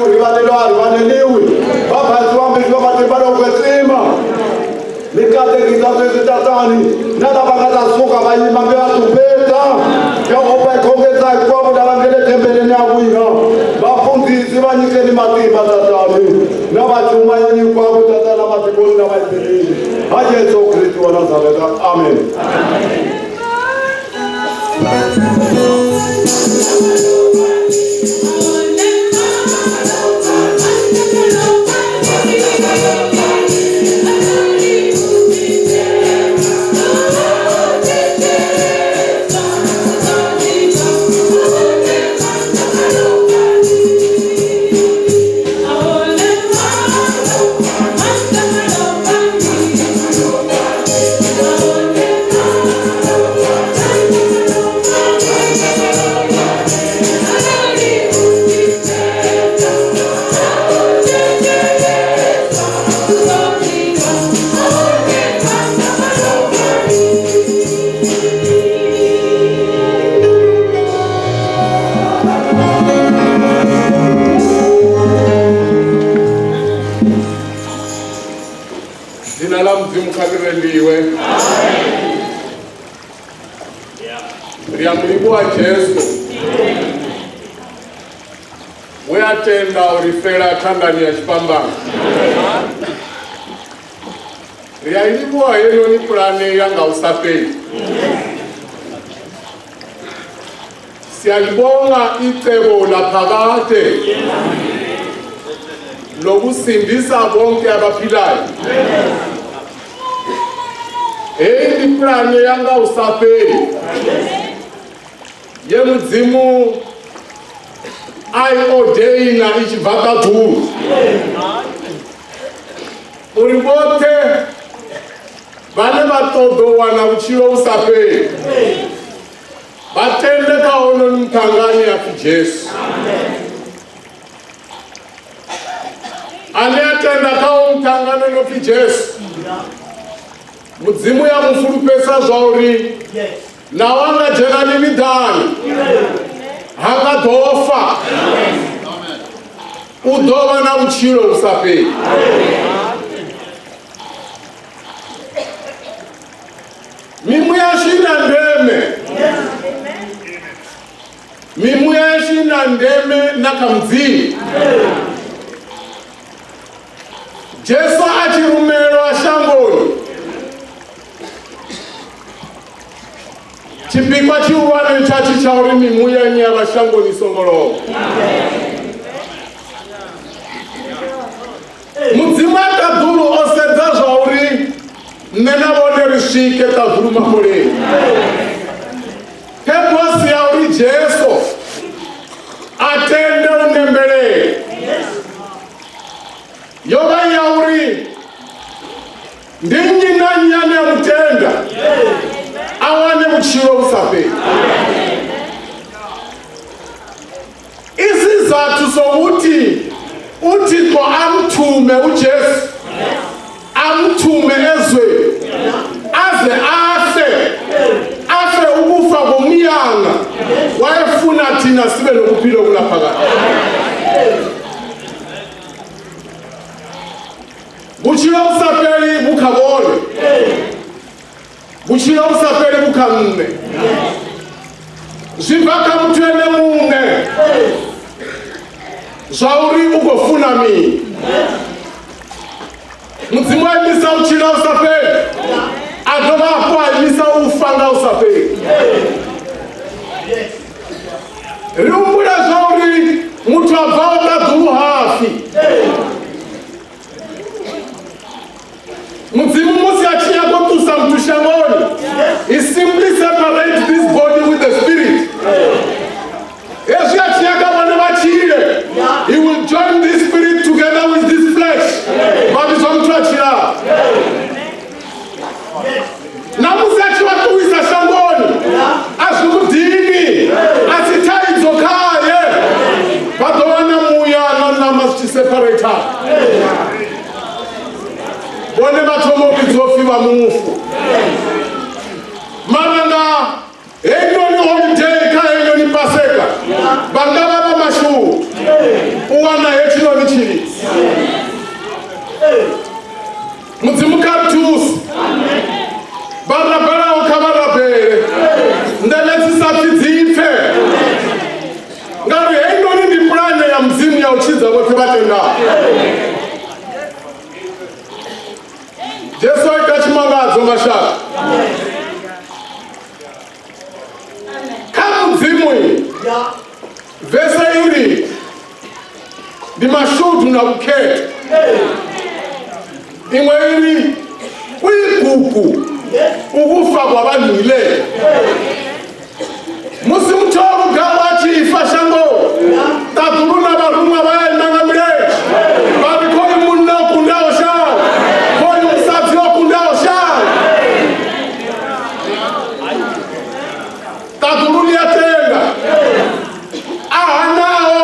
Rivaleriwa a rivaleriwi. Va phasiwa mbilu va matimba lowo kwetsima. Mi katekisa sweswi tatani na lava nga ta suka va yima mi va tumbeta. Yehovha hi khongeza hinkwavo lava nga le tempeleni ya n'wina. Vafundhisi va nyikeni matimba tatani na vachumayeli hinkwavo tatana matikweni na vayimbeleri. Ha Yesu Kristu wa Nazareta. Amen. Dzina ḽa Mudzimu kha ḽi rendiwe. Ri a mu livhuwa Jesu we a tenda uri fela thandani ya tshifhambano. Ri a livhuwa heinoni pulane ya nga u sa fheli. Siyalibonga icebo laphakade lokusindisa bonke abaphilayo. Heyi ndi pulane ya nga u sa fheli ye Mudzimu a i ordaina i tshi bva ṱaḓulu uri vhoṱhe vhane vha ṱoḓa u wana vhutshilo vhu sa fheli vha tende kha honoyu muṱhangani a pfi Jesu. Ane a tenda kha hoyu muṱhangano no pfi Jesu, Mudzimu ya mu fulufhedzisa zwa uri naho a nga dzhena lini ḓani ha nga ḓo fa, u ḓo vha na vhutshilo vhu sa fheli. Mimuya yashu i na ndeme. Mimuya yashu i na ndeme na kha Mudzimu. Jesu a tshi rumelwa shangoni, tshipikwa tshihulwane tsha tshi tsha uri mimuya ine ya vha shangoni i songo lovha. Mudzimu a ṱaḓulu o sedza zwa uri nṋe na vhone ri swike ṱaḓulu makoleni. Purpose ya uri Jesu a tende u nembelela yo vha ya uri ndi nnyi na nnyi ane a mu tenda a wane vhutshilo vhu sa fheli. Isizathu sokuthi uThixo amthume uJesu amthume ezweni aze afe afe ukufa komyanga wayefuna thina sibe nokuphila okulaphakade. Vhutshilo vhu sa fheli vhu kha vhone, vhutshilo vhu sa fheli vhu kha nṋe. Zwi bva kha muthu ene muṋe zwa uri u khou funa mini. Mudzimu a imisa u tshila u sa fheli, a dovha hafhu a imisa u fa nga u sa fheli. Ri humbula zwa uri muthu a bvaho ṱaḓulu hafi. Mudzimu musi a tshi nyaga u ṱusa muthu shangoni, he simply separates this body with the spirit. Hezwi a tshi nyaga vhone vha tshile, he will join this spirit together with this flesh. Vha vhidzwa muthu a tshilaho. Na musi a tshi vha ṱuwisa shangoni, a zwi mu dini, a si thaidzo khaye. Vha ḓo wana muya na ṋama zwi tshi separata. Vhone vha thoma u vhidzwa upfi vha mufu. Mara nga heinoni holiday kha heinoni paseka vha nga vha vha mashudu u wana hetshino. vhoṱhe vha tendaho. Jesu o ita tshimangadzo mashaka. Kha Mudzimu vese iri ndi mashudu na vhukhetho. Iṅwe iri kuyigugu ukufa kwabalungileyo. Musi muthu o lugaho a tshi fa shangoni, ṱaḓulu na vharuṅwa vha ya ima nga milenzhe vha ri khoyu munna o kundaho shango, khoyu musadzi o kundaho shango. Ṱaḓulu ḽi a tenda a hanaho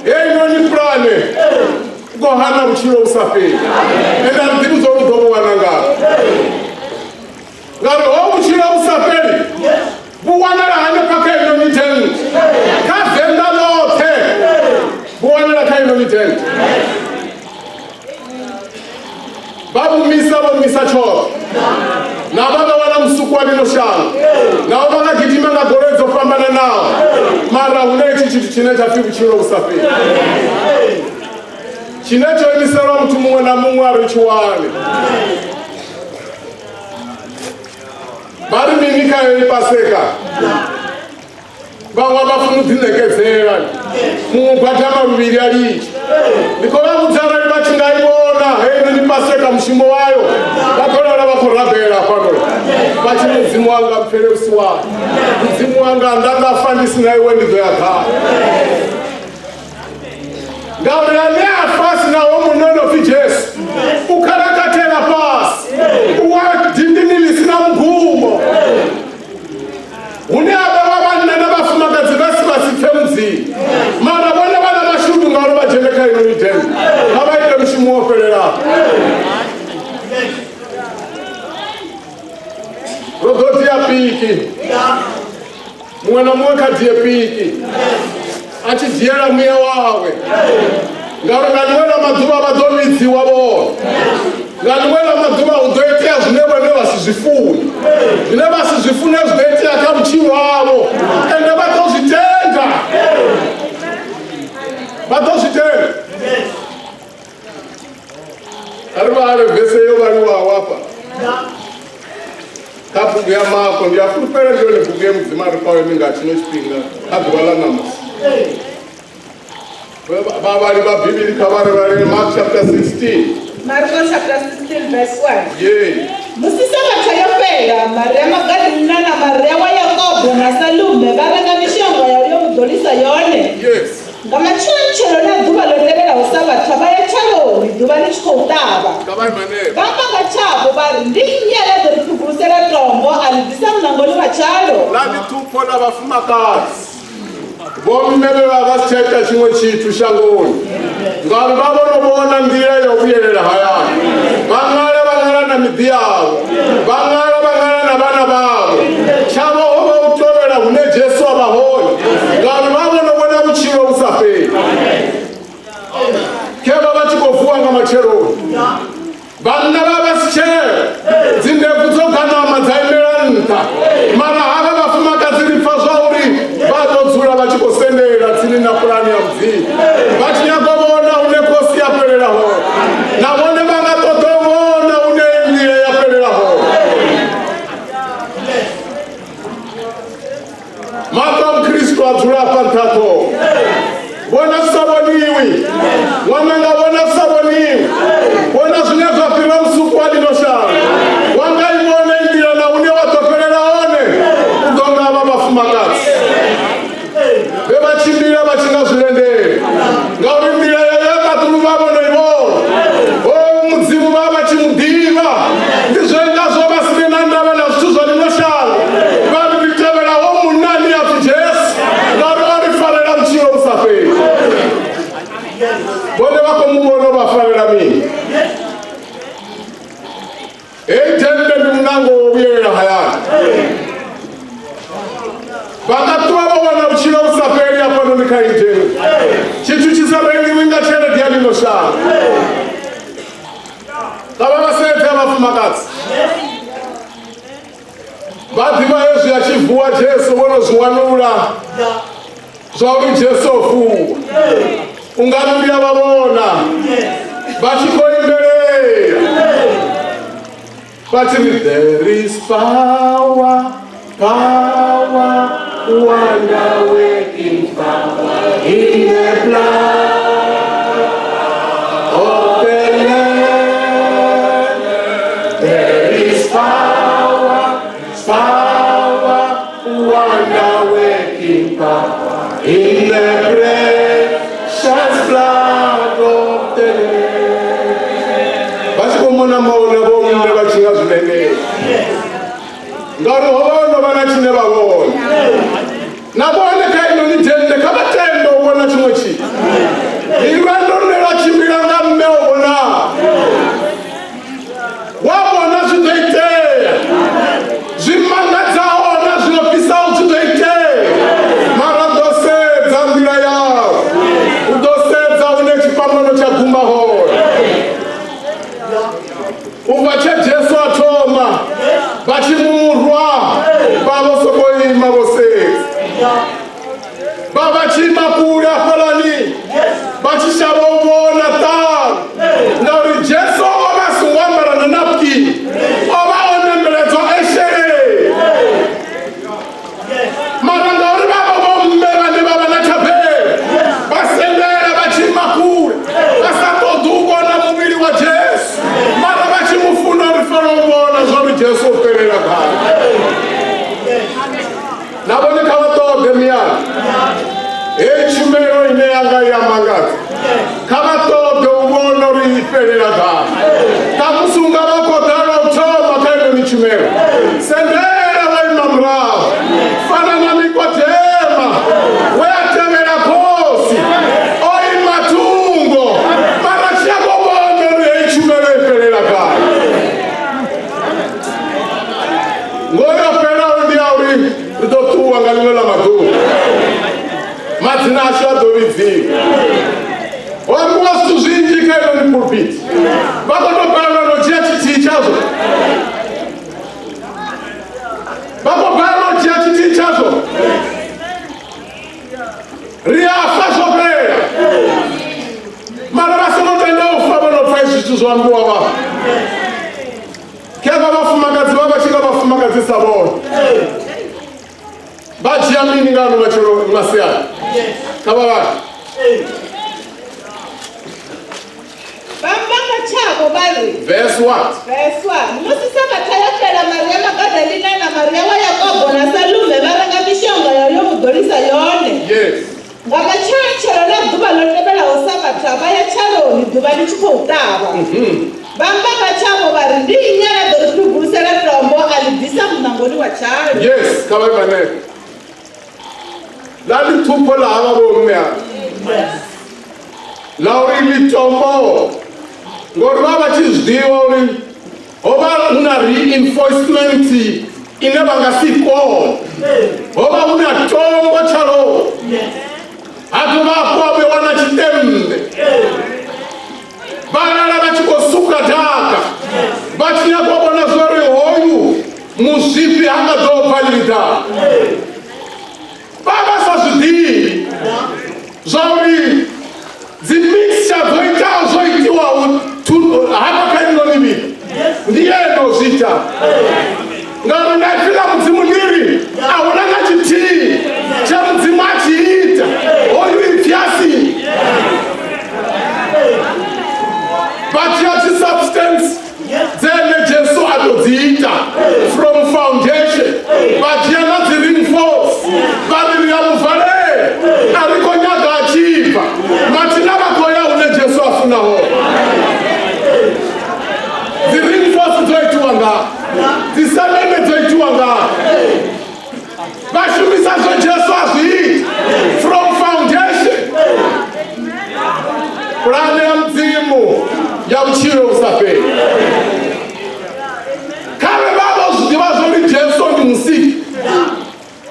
heinoni pulane u khou hana vhutshilo vhu sa fheli, ende a ri ḓivhi zwa uri u ḓo vhu wana ngafhi. Ngauri ho vhutshilo vhu sa fheli vhu wanala hanefha kha inoni tent, kha Venḓa ḽoṱhe vhu wanala kha inoni tent. Vha vhumisa vho misa tshoṱhe na vha nga wana musuku wa ḽino shango naho vha nga gidima nga goloi dzo fhambananaho, mara hu na itshi tshithu tshine tsha pfi vhutshilo vhu sa fheli tshine tsho imiselwa muthu muṅwe na muṅwe a ri tshi wane. Vha ri mini kha heyi Paseka? Vhaṅwe vha funa u ḓiṋekedzela, muṅwe gwadama luvhili a litsha. Ndi khou vha vhudza arali vha tshi nga i vhona heinoni Paseka mushumo wayo, vha khou lala vha khou rabela hafhanoni vha tshi Mudzimu wanga mpfele usi wayo, Mudzimu wanga nda nga fa ndi si na iwe ndi ḓo ya gai? Ngauri ane a fa a si naho munna o no pfi Jesu u khalakatela fhasi, u wa dindini ḽi si na mugumo, hune ha vha vhanna na vhafumakadzi vha si vha si pfe Mudzimu, mara vhone vha na mashudu ngauri vha dzhene kha ino midende, kha vha ite mushumo wo fhelelaho. Ro ḓo dia piki, muṅwe na muṅwe kha die piki a tshi dzhiela muya wawe, ngauri nga ḽiṅwe ḽa maḓuvha vha ḓo vhidziwa vhone. Nga ḽiṅwe ḽa maḓuvha hu ḓo itea zwine vhone vha si zwi fune, zwine vha si zwi fune zwi ḓo itea kha vhutshilo havho, ende vha ḓo zwi tenda, vha ḓo zwi tenda. A ri vhale vese yo vhaliwaho afha kha bugu ya Marko. Ndi a fulufhela ndi yone bugu ye Mudzimu a ri fha yone nga tshino tshifhinga kha ḓuvha ḽa ṋamusi. Vhavhali vha Bivhili kha vha ri vhalele Mark chapter 16. Marko chapter 16 verse 1. Yee. Musi Sabatha yo fhela, Maria Magadalena na Maria wa Yakobo na Salume vha renga mishonga ya u yo mu ḓolisa yone. Yes. Nga matsheloni a ḓuvha ḽo tevhelaho Sabatha vha ya tshaloni ḓuvha ḽi tshi khou ṱavha. Kha vha ime hanefho. Vha amba nga tshavho vha ri, Ndi nnyi ane a ḓo ri phugurusela tombo a ḽi ḓisa muṋangoni wa tshalo? Ḽa ḽiṱhupho ḽa vhafumakadzi. Vhomme vhe vha vha si tsha ita tshiṅwe tshithu shangoni, ngauri vha vho no vhona nḓila ya u vhuyelela hayani. Vha ṅala vha ṅala na miḓi yavho, vha ṅala vha ṅala na vhana vhavho. Tshavho ho vha u tovhela hune Jesu a vha hone, ngauri vha vho no vhona vhutshilo vhu sa fheli. Khevha vha tshi khou vuwa nga matsheloni, vhanna vha vha si tsheo, dzindebvu dzo ganama dza imela nṱha, mara havha vhafumakadzi ri pfa zwa uri vha ḓo dzula vha tshi khou sendela tsini na pulane ya Mudzimu, vha tshi nyaga u vhona hune khosi ya fhelela hone, na vhone vha nga ṱoḓa u vhona hune nḓila ya fhelela hone. Maṱo a Mukhristu a dzula afha nṱha ha ṱhoho. Vhona zwi sa vhoniwi. Ṅwananga vhona zwi sa vhoniwi. Vhona zwine zwa fhira musuku wa ḽino shango. Wa nga i vhona i nḓila na hune wa ḓo fhelela hone, u ḓo nga vha vhafumakadzi vhe vha tshimbila vha tshi nga zwilendele, ngauri nḓila ya ya ṱaḓulu vha vho no i vhona. O Mudzimu vha vha tshi mu ḓivha, ndi zwe ngazwo vha si vhe na ndavha na zwithu zwa ḽino shango. Vha ri ri tevhela ho munna ane a pfi Jesu, ngauri o ri farela vhutshilo vhu sa fheli. Vhone vha khou mu vhona o vha farela mini? Heyi thennde ndi muṋango wo vhuyelela hayani. Vha nga ṱuwa vha wana vhutshilo vhu sa fheli hafhanoni kha iyi thennde, tshithu tshi sa rengiwi nga tshelede ya ḽino shango. Kha vha vha sedze vhafumakadzi vha ḓivha hezwi a tshi vuwa Jesu vho no zwi wanula zwa uri Jesu o vuwa. U nga ri ndi a vha vhona vha tshi khou imbelela vha tshi ri there is power, power, wonder working power in the blood of the Lamb. There is power, power, wonder working power in the precious blood of the Lamb. Vha tshi khou mona mona vho mme vha tshi nga zwimenela ngauri ho vha ho no vha na tshine vha vhona na vhone kha inoni dzhende kha vha tende u vhona tshiṅwe tshithu. Ndi lwendo lune lwa tshimbila nga mme o vhonaho. Wa vhona zwi ḓo itea, zwi mangadzaho na zwi ofhisaho zwi ḓo itea, mara u ḓo sedza nḓila yau, u ḓo sedza hune tshifhambano tsha guma hone. U bva tshe Jesu a thoma vha tshi mu rwa vha vho sokou ima vho sedza, vha vha tshi ima kule hafhaḽani vha tshi shavha u vhona ṱano, ngauri Jesu o vha a songo ambara na napkin, o vha o nembeledzwa esheleni. Mara ngauri vha vha vho mme vhane vha vha na thabelo, vha sendela vha tshi ima kule, vha sa ṱoḓi u vhona muvhili wa Jesu, mara vha tshi mu funa ri fanela u vhona zwa uri Jesu o fhelela gai. Na vhone kha vha ṱoḓe miyani heyi tshumelo ine yanga ya mangadza, kha vha ṱoḓe u vhona uri i fhelela gai. Khamusi u nga vha khou ḓa lwa u thoma kha inoni tshumelo, sendela wa ima murahu, fana na Nikodema we a tevhela khosi o ima thungo, mara tshi a khou vhona uri heyi tshumelo i fhelela gai. Ngoho yo fhelaho ndi ya uri ri ḓo ṱuwa nga ḽiṅwe ḽa maḓuvha, madzina ashu a ḓo vhidziwa. Ho ambiwa zwithu zwinzhi kha inoni pulpit, vha khou tou balelwa no dzhia tshithihi tshazwo, vha khou balelwa u dzhia tshithihi tshazwo. Ri a fa zwo fhela, mara vha songo tenda u fa vho no pfa izwi zwithu zwo ambiwa vha. Kevha vhafumakadzi vha vha tshi nga vhafumakadzi sa vhone vha dzhia mini nga ano matshelo masiari kha vha vhale. Vha amba nga tshavho vha ri, Verse what? Verse 1. Musi Sabatha yo fhela, Maria Magadalina na Maria wa Yakobo na Salume vha renga mishonga ya u yo mu ḓolisa yone. Yes. Nga matshelotshelo ḽa ḓuvha ḽo tevhelaho Sabatha vha ya tshaloni ḓuvha ḽi tshi khou ṱavha. Vha amba nga tshavho vha ri, Ndi nnyi ane a ḓo ri ṱhugulusela tombo a ḽi bvisa muṋangoni wa tshalo? Yes, kha vha imanele. Ḽa ḽiṱhupho ḽa havha vho mme avha. Ḽa uri ḽitombo, ngori vha vha tshi zwi ḓivha uri ho vha hu na reinforcement ine vha nga si kone. Ho vha hu na tombo tshaloni, ha dovha hafhu ha vhewa na tshiṱemmbe. Vha lala vha tshi khou suka daka, vha tshi nyaga u vhona zwa uri hoyu muzwifhi ha nga ḓo bva lini ḓaka. Vha vha sa zwi ḓivhi zwa uri dzi mixture dzo itaho zwo itiwaho hafha kha inoni vhili ndi ene o zwi ita, ngauri nga ipfi ḽa Mudzimu ḽi ri a huna na tshithihi tshe Mudzimu a tshi ita hoyu ipfi a si. Vha dzhia dzi substance dzene Jesu a tou dzi ita from foundation, vha dzhia na dzi reinforce, vha ri ri a mu valela, a ri khou nyaga a tshi bva, mathina vha khou ya hune Jesu a funa hone. Dzi reinforce dzo itiwa nga dzi semende dzo itiwa nga vha shumisa zwe Jesu a zwi ita from foundation. Pulane ya Mudzimu ya vhutshilo vhu sa fheli. Kha vhe vha vho zwi ḓivha zwa uri Jesu ndi musiki,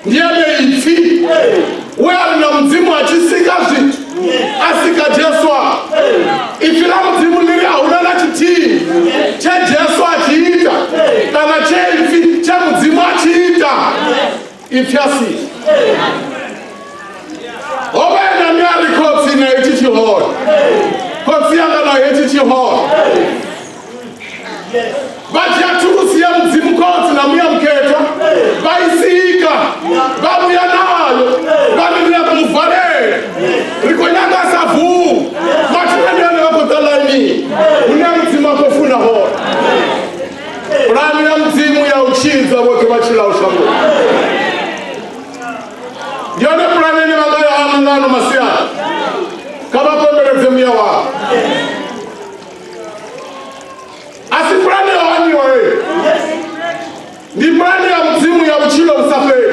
ndi ene ipfi we a ri na Mudzimu a tshi sika zwithu a sika Jesu. A ipfi ḽa Mudzimu ḽi ri a huna na tshithihi tshe Jesu a tshi ita kana tshe ipfi tshe Mudzimu a tshi ita ipfi a si. Ho vha na miari khotsi na itshi tshiholo. hetshi tshi hone. Vha dzhia thulusi ya Mudzimu Khotsi na Muya Mukhethwa vha i sika vha vhuya nayo vha ri ri a mu valela, ri khou nyaga a sa vuwi. Mathina ndi ane vha khou ḓa ḽainini hune Mudzimu a khou funa hone. Pulane ya Mudzimu ya u tshidza vhoṱhe vha tshilaho shangoni ndi yone pulane ine vha nga yo amba nga ano masiari. Kha vha kombeledze muya wavho. A si pulane yo aniwa heyi, ndi pulane ya Mudzimu ya vhutshilo vhu sa fheli,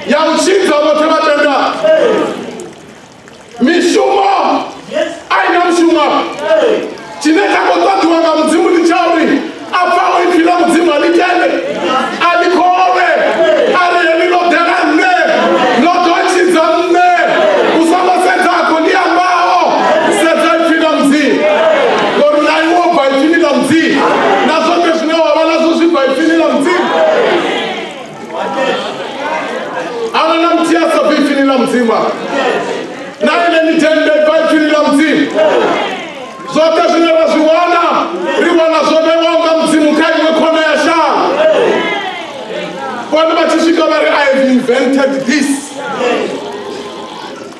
ya u tshidza vhoṱhe vha tendaho. Mishumo a i na mushumo afha. Tshine tsha khou ṱoḓiwa nga Mudzimu ndi tsha uri a pfaho ipfi ḽa Mudzimu a ḽi tende, a ḽi kholwe, a ri heḽi ḽo ḓela nṋe, ḽo ḓo tshidza nṋe. U songo sedza akho ḽi ambaho, sedza ipfi ḽa Mudzimu, ngori na iwe u bva ipfini ḽa Mudzimu, na zwoṱhe zwine wa vha nazwo zwi bva ipfini ḽa Mudzimu. A hu na muthihi a sa bvi ipfini ḽa Mudzimu afha. Na ine ni tende bva ipfini ḽa Mudzimu. Zwoṱhe zwine ra zwi wana, ri wana zwo vhewaho nga Mudzimu kha iṅwe khona ya shango. Vhone vha tshi swika vha ri, I have invented this.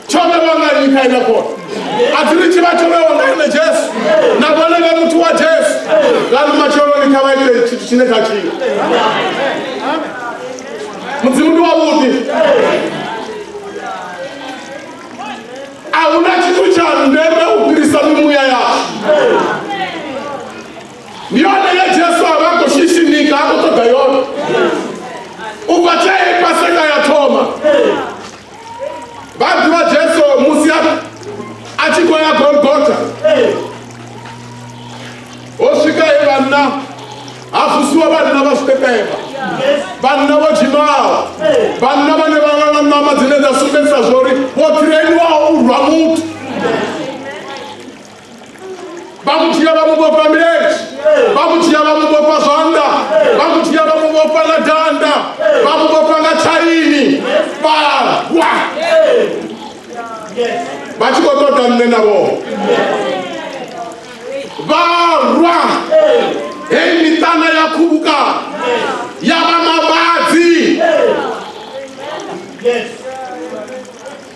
Tsho vhewa nga nnyi kha ine khona? A thi ri tshi vha tsho vhewa nga ene Jesu, na vhone vha muthu wa Jesu. Ngano matsheloni kha vha ite tshithu tshine tsha tshila. Mudzimu ndi wavhuḓi. A hu na tshithu tsha ndeme u fhirisa mimuya yashu. Ndi yone ye Jesu a vha a khou shishinika, a khou ṱoḓa yone. U bva tshe heyi Paseka ya thoma, vha ḓivha Jesu musi a tshi khou ya Golgotha. Ho swika he vhanna ha vusiwa vhanna vha zwiṱeṱemba, vhanna vho dzhimaho, vhanna vhane vha vha na ṋama dzine dza sumbedzisa zwori vho ṱhireiniwaho u rwa muthu. Vha mu dzhia vha mu vhofha milenzhe, vha mu dzhia vha mu vhofha zwanḓa, vha mu dzhia vha mu vhofha nga danda, vha mu vhofha nga tshaini, vha rwa vha tshi khou ṱoḓa nṋe na vhone. Vha rwa heyi miṱana ya khuvhukana ya vha mavhadzi.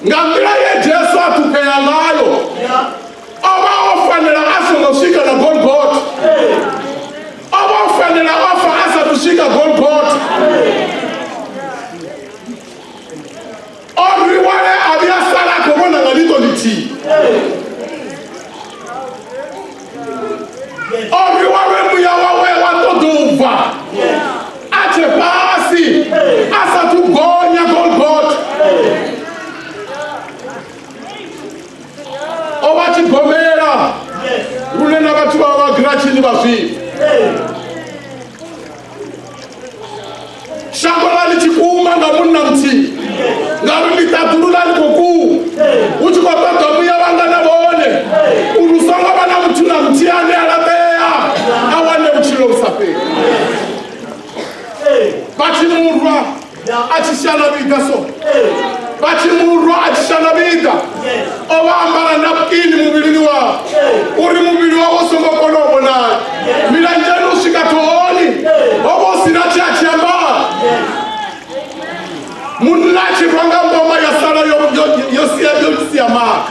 Nga nḓila ye Jesu a ṱhuphea ngayo, o vha o fanela a songo swika na Golgotha. O vha o fanela o fa a sathu swika Golgotha. O rwiwa le a vhuya sala a khou vhona nga ḽiṱo ḽithihi. O rwiwa lwe muya wawe wa ṱoḓa u bva a tshe fhasi a sathu gonya Golgotha. O vha tshi gomela lune na vhathu vha vha giratshini vha zwifha. Shango ḽa ḽi tshi kuma nga munna muthihi, ngauri ḽiṱaḓulu ḽa ḽi khou kuma, hu tshi khou ṱoḓa muya wanga na vhone, uri hu songo vha na muthu na muthihi ane a laṱea a wane vhutshilo vhu sa fheli. Vha tshi mu rwa a tshi shana vhiḓa so, vha tshi mu rwa a tshi shana vhiḓa, o vha ambara napkini muvhilini wawe uri muvhili wawe u songo kona u vhonala. Milenzheni u swika ṱhohoni ho vha hu si na tshe a tshi ambara. Munna a tshi rwa nga mboma ya sala yo sia maga,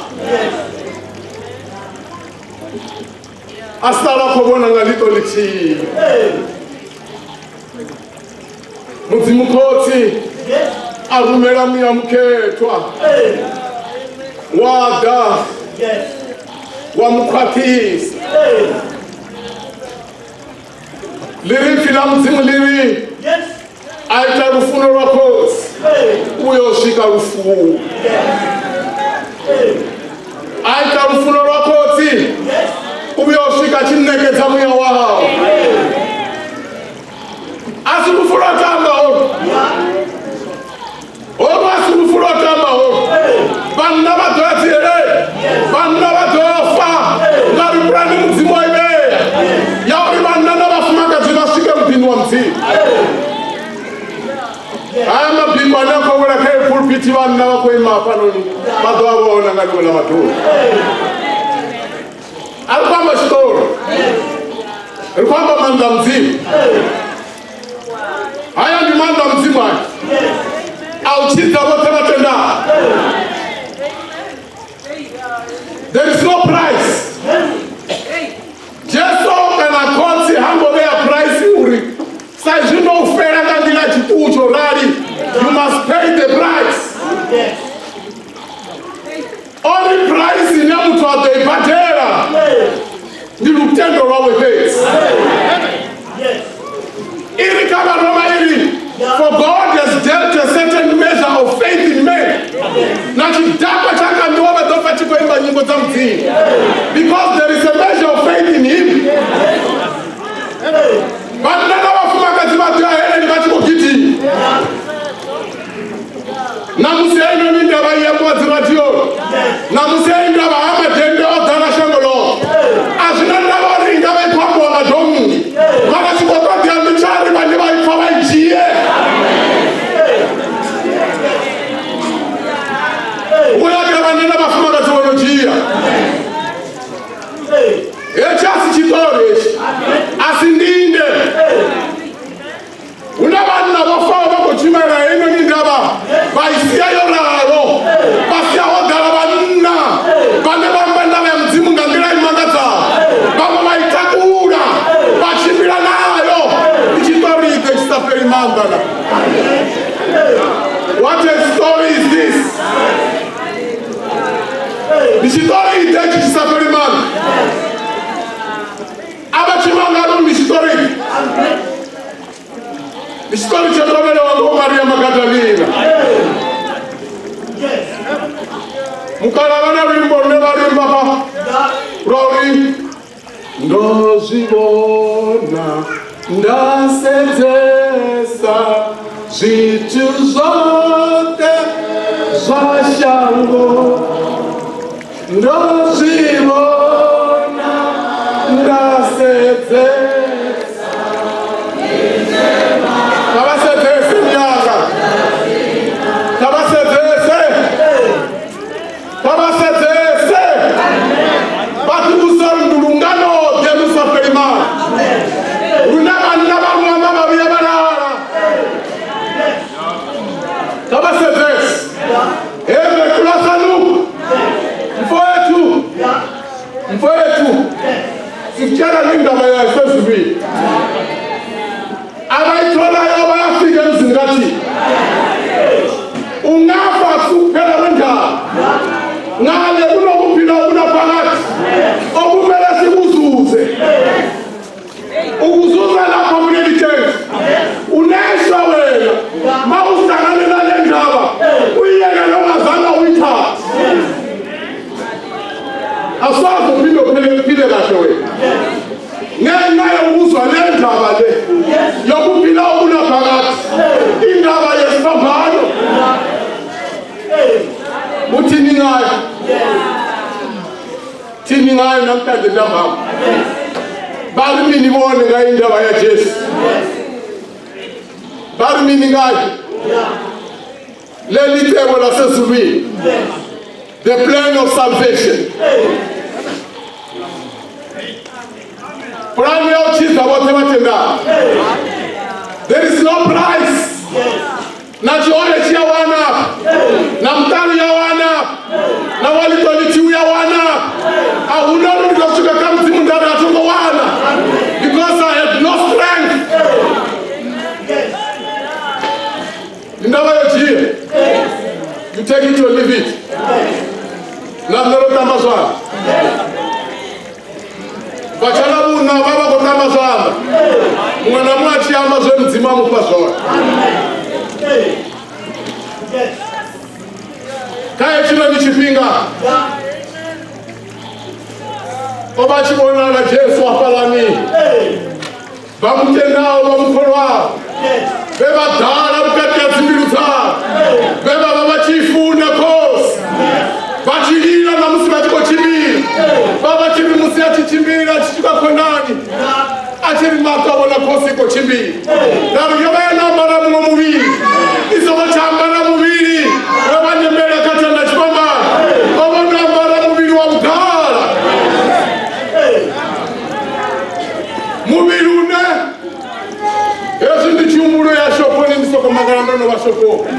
a sala khou vhona nga ḽiṱo ḽithihi. Mudzimu Khotsi a rumela Muya Mukhethwa wa ḓa wa mu khwaṱhisa. Ḽi ri ipfi ḽa Mudzimu ḽi ri a ita lufuno lwa Khotsi u yo swika lufuni. A ita lufuno lwa Khotsi u vhuya u swika tshi ṋekedza muya wawe. A si lufu lwa tamba holu, holu a si lufu lwa tamba holu. Vhanna vha ḓo ya dziheleni, vhanna vha ḓo fa, ngauri pulane Mudzimu wa i vhea ya uri vhanna na vhafumakadzi vha swike muḓini wa Mudzimu. Haya mabiko ane a khou wela kha pulpiti, vhanna vha khou ima hafhanoni vha ḓo a vhona nga ḽiṅwe ḽa maḓuvha. A ri khou amba Ri khou amba maanḓa a Mudzimu. Haya ndi maanḓa a Mudzimu haya a u tshidza vhoṱhe vha tendaho. There is no price. Jesu kana khotsi ha ngo vhea price uri sa izwi ndo u fela nga nḓila ya tshiṱuhu tsho rali, you must pay the price. O ri price ine muthu a ḓo i badela ndi lutendo lwawe fhedzi. I ri kha Vharoma i ri, for God has dealt a certain measure of faith in men. Na tshidakwa tsha kambiwa vha ḓo pfa tshi khou imba nyimbo dza Mudzimu, because there is a measure of faith in him. Vhanna na vhafumakadzi vha ḓo ya heleni vha tshi khou gidima. Ṋamusi heinoni ndavha i ambiwa dziradioni. Ṋamusi heyi ndavha ha madennde o ḓala shango ḽoṱhe. A zwi na ndavha uri i nga vha i khou ambiwa nga donngi, mara tshi khou ṱoḓea ndi tsha uri vhane vha i pfa vha i dzhie. Hu ya kha vhanna na vhafumakadzi vho no dzhia. Hetshi a si tshiṱori hetshi, a si ndinde. Hu na vhanna vho faho vha khou tshumaela heinoni ndavha, vha i sia yo ralo, vha sia ho ḓala vhanna vhane vha amba ndavha ya Mudzimu nga nḓila i mangadzaho, vhaṅwe vha i takula vha tshimbila nayo. Ndi tshiṱori iḓe tshi sa fheli maanḓa na. What a story is this? Ndi tshiṱori iḓe tshi tshi sa fheli maanḓa. A vha tshi vha nga ri ndi tshiṱori. Ndi tshiṱori tsho tovhelewa ngo Maria Magadalina. Mukala vha na luimbo lune vha luimba fha lwa uri ndo zwi vhona nda sedzesa zwithu zwoṱhe zwa shango. Ndo zwi vhona nda sedzesa. Kha vha sedzese mianga. Kha vha sedzese. Kha vha sedzese. Vha ḓivhudzisa uri ndi lungano-ḓe lu sa fheli maanḓa lune vhanna vha ṅwamba vha vhuya vha lala. Kha vha sedzese. Hey, Mekulasanuku. Mfowethu. Mfowethu. Sikutshela ngendaba yasezulwini. Abayitholayo bayafika emzini kaThixo. Ungafa kuphela kwendaba. Ngale kunokuphila okunaphakade okumele sikuzuze. Ukuzuza lapho kuleli tshentshi. Uneshwa wena. Ma uhlangane nale ndaba uyiyeke ungazange uyithathe. Asoze uphinde uphile uphile kahle wena. Ngenxa yokuzwa le ndaba le yokuphila okunaphakade. Indaba yesiphambano. Uthini ngayo? Thini ngayo namhlanje ntambama? Bari mini vhone nga indaba ya Jesu? Bari mini ngayo? Leli cebo lasezulwini. The plan of salvation. Plan ya u tshidza vhoṱhe vha tendaho. There is no price. Na tshihole tshi a wana, na muṱalu ya wana, na walitoliti u ya wana. A hu na uri ndi ḓo swika kha Mudzimu nda ri a tho ngo wana because I had no strength. Ndi ndavha yo dzhia. You take it or leave it. Na nṋe ro tamba zwanḓa. Vha tsha vhuṋa vha vha khou tamba zwanḓa. Muṅwe na muṅwe a tshi amba zwe Mudzimu a mu fha zwone. Kha hetshinoni tshifhinga o vha tshi vhonala Jesu hafhaḽani. Vha mu tendaho vha mu kholwaho vhe vha ḓala vhukati ha dzimbilu dzavho, vhe vha vha vha tshi i funa khosi, vha tshi lila na musi vha tshi khou tshimbila, vha vha tshi ri musi a tshi tshimbila a tshi swika khonani a tshi ri maṱo a vhona khosi i khou tshimbila, nda ri yo vha yo no ambara muṅwe muvhili, i songo tsha ambara muvhili we wa nemela kha thanda tshifhambano, o vha no ambara muvhili wa vhugala. Muvhili mangala ndo no vha shoponi.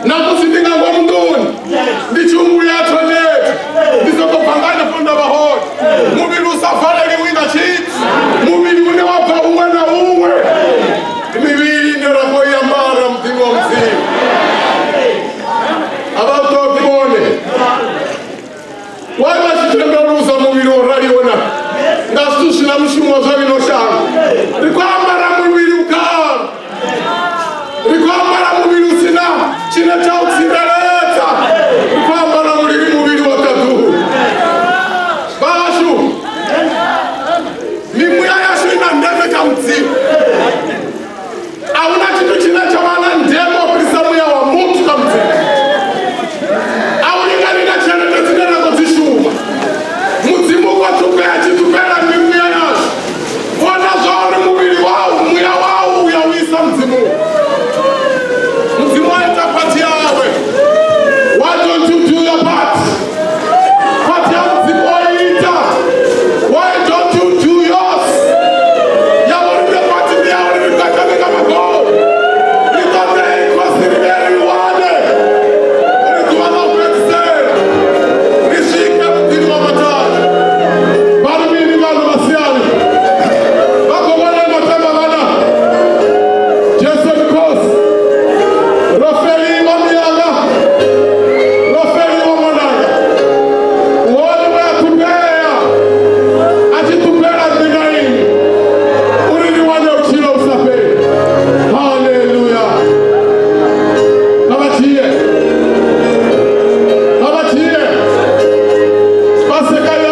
Na musi ndi nga ngomu nḓuni ndi tshi humbula toilet ndi soko bva nga hanefho nda vha hone. Muvhili u sa valeliwi nga tshithu, muvhili une wa bva huṅwe na huṅwe, ndi mivhili ine ra khou i ambara muḓini wa Mudzimu. A vha u ṱoḓi vhone. Why vha tshi tenda u luza muvhili wo raliho na nga zwithu zwi na mushumo zwa ḽino shango? Ri khou ambara muvhili u kale, ri khou ambara muvhili u si na tshine tsha u tsireledza, ri khou ambara muvhili muvhili wa ṱaḓulu. Vhashu, mimuya yashu i na ndeme kha Mudzimu. A hu na tshithu tshine tsha vha na ndeme u fhirisa muya wa muthu kha Mudzimu. A u lingani na tshelede dzine ra khou dzi shuma. Mudzimu u khou ṱhupea tshi ṱhupela mimuya yashu. Vhona zwa uri muvhili wau, muya wau u ya u isa Mudzimuni. Mudzimu a ita phathi yawe. Why don't you do your part? Phathi ya Mudzimu o ita. Why don't you do yours? Ya vhori phathi ndi ya uri ri takale nga magolo. Ri ṱoḓe khosi ri vhe ri wane. Uri ḓuvha ḽa u fhedzisela ri swike muḓini wa mathada. Vha ri mini vhano masiari? Vha khou vhona matamba vhana. Jesu ndi khosi. Ro feliwa muyanga. Ro feliwa ṅwananga. Wone we a ṱhupea. A tshi ṱhupela nṋe na inwi. Uri ni wane vhutshilo vhu sa fheli. Haleluya. Kha vha tshile. Kha vha tshile. Paseka ya